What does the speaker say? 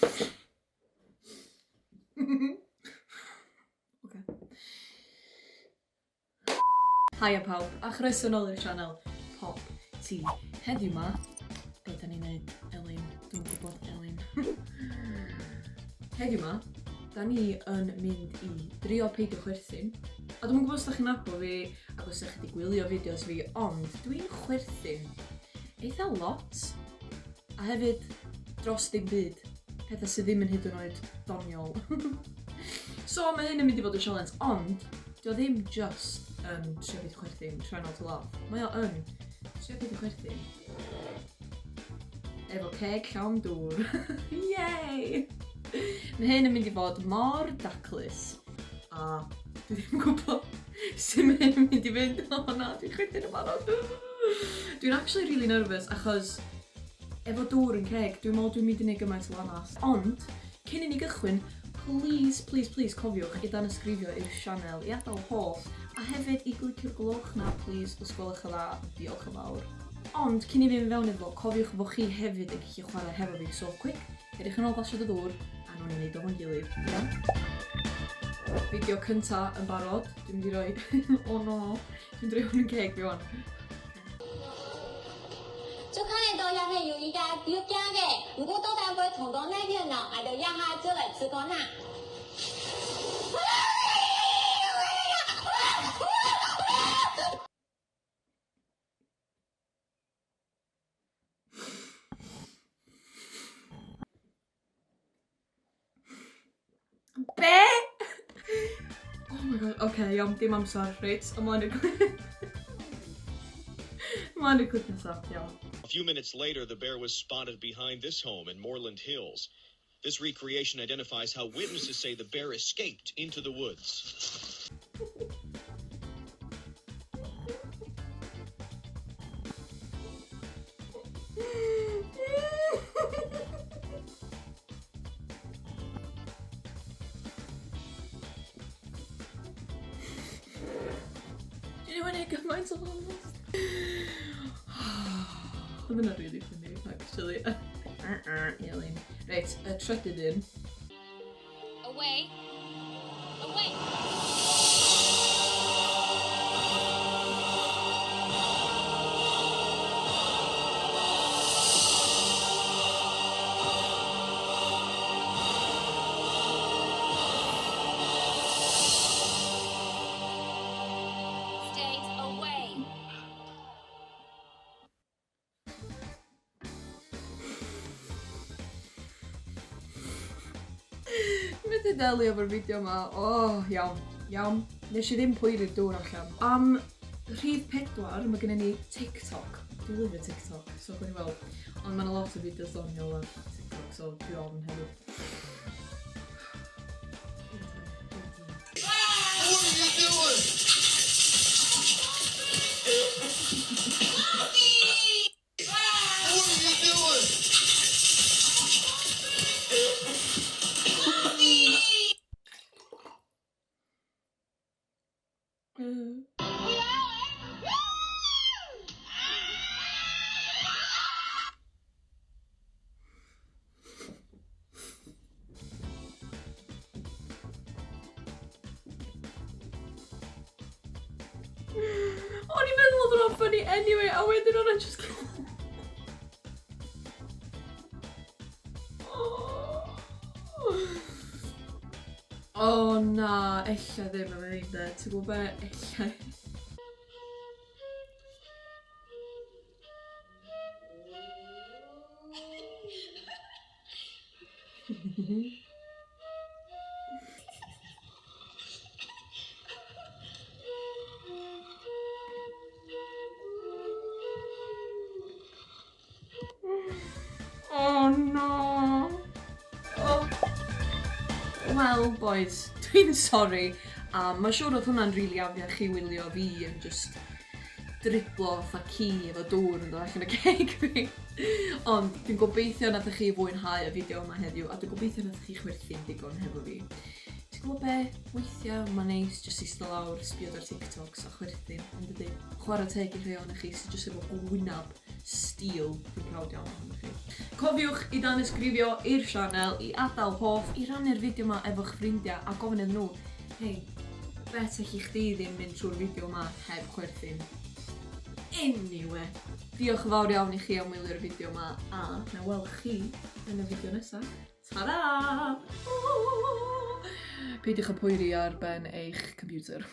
Oce. Haia pawb, a chroeso nôl i'r sianel Pop Tea. Heddiw ma, be da ni'n neud, Elin? Dwi'n gwybod, Elin. Heddiw ma, da ni yn mynd i drio peidio chwerthin. A dwi'm yn gwybod os da chi'n nabod fi, ac os ydych chi wedi gwylio fideos fi, ond dwi'n chwerthin eitha lot. A hefyd, dros dim byd. Pethau sydd ddim yn hyd yn oed doniol. So, mae hyn yn mynd i fod yn sialens, ond dio ddim just yn trio beidio chwerthin, try not to laugh. Mae o yn trio beidio chwerthin. Efo ceg llawn dŵr. Yay! Mae hyn yn mynd i fod mor daclus. A dwi ddim yn gwybod sut mae hyn yn mynd i fynd. O na, dwi'n chwerthin yn barod. Dwi'n actually really nervous achos efo dŵr yn ceg, dwi'n meddwl dwi'n mynd i wneud gymaint o lanast. Ond, cyn i ni gychwyn, please, please, please cofiwch i danysgrifio i'r sianel, i adael hoff, a hefyd i glicio'r gloch na, please, os gwelwch yn dda, diolch yn fawr. Ond, cyn i fi fynd fewn iddo fo, cofiwch fod chi hefyd yn gallu chwarae hefo fi, so quick, cerwch yn ôl glasiad o ddŵr, a nawn ni wneud o fo'n gilydd, iawn? Fideo cynta yn barod, dwi'n mynd i roi, oh no, dwi'n mynd i roi hwn yn ceg fi wan. 足可怜多遐个有伊家有惊个，毋过倒淡薄冲动奶粉咯，也著压下少来吃苦啦。 Be? Oh my god, oce, okay, iawn, dim amser, reit, ymlaen i'r clip. Ymlaen i'r clip nesaf, iawn. A few minutes later, the bear was spotted behind this home in Moreland Hills. This recreation identifies how witnesses say the bear escaped into the woods. Dwi wedi gwneud gymaint o lanast. Oedd hynna'n really funny, actually. Elin. Reit, y trydydd un. Away. Away. Stay away. Methu delio efo'r fideo yma. Oh, iawn, iawn. Nes i ddim poeri'r dŵr allan. Am rhif pedwar, mae gennym ni TikTok. Dwi'n lyfio TikTok, so gawn ni weld. Ond mae yna lot o fideos doniol ar TikTok, so dwi ofn hefyd. What are you doing? What are you doing? O'n i'n meddwl oedd hwnna'n funny anyway, a wedyn o'n i'n just... O na, ella ddim am ei de, ti'n gwybod be? Ella. Oh no! Oh. Wel, boys, dwi'n sori. Um, mae'n siŵr oedd hwnna'n rili really afiach i wylio fi yn just driblo fatha ci efo dŵr yn dod allan o ceg fi. Ond dwi'n gobeithio nathoch chi fwynhau y fideo yma heddiw a dwi'n gobeithio nathoch chi chwerthin digon hefo fi. Ti'n gwybod be? Weithiau mae'n neis jyst eistedd lawr, sbio ar TikToks a chwerthin, yn dydi? Chwarae teg i rhai ohonych chi sydd jyst efo gwynab steel. Dwi'n proud iawn ohonych chi. Cofiwch i danysgrifio i'r sianel, i adael hoff, i rannu'r fideo yma efo'ch ffrindiau a gofyn iddyn nhw, "Hei, bet allai chdi ddim mynd trwy'r fideo yma heb chwerthin?" Anyway, diolch yn fawr iawn i chi am wylio'r fideo yma a na weld chi yn y fideo nesaf. Ta-ra! Peidiwch â poeri ar ben eich computer.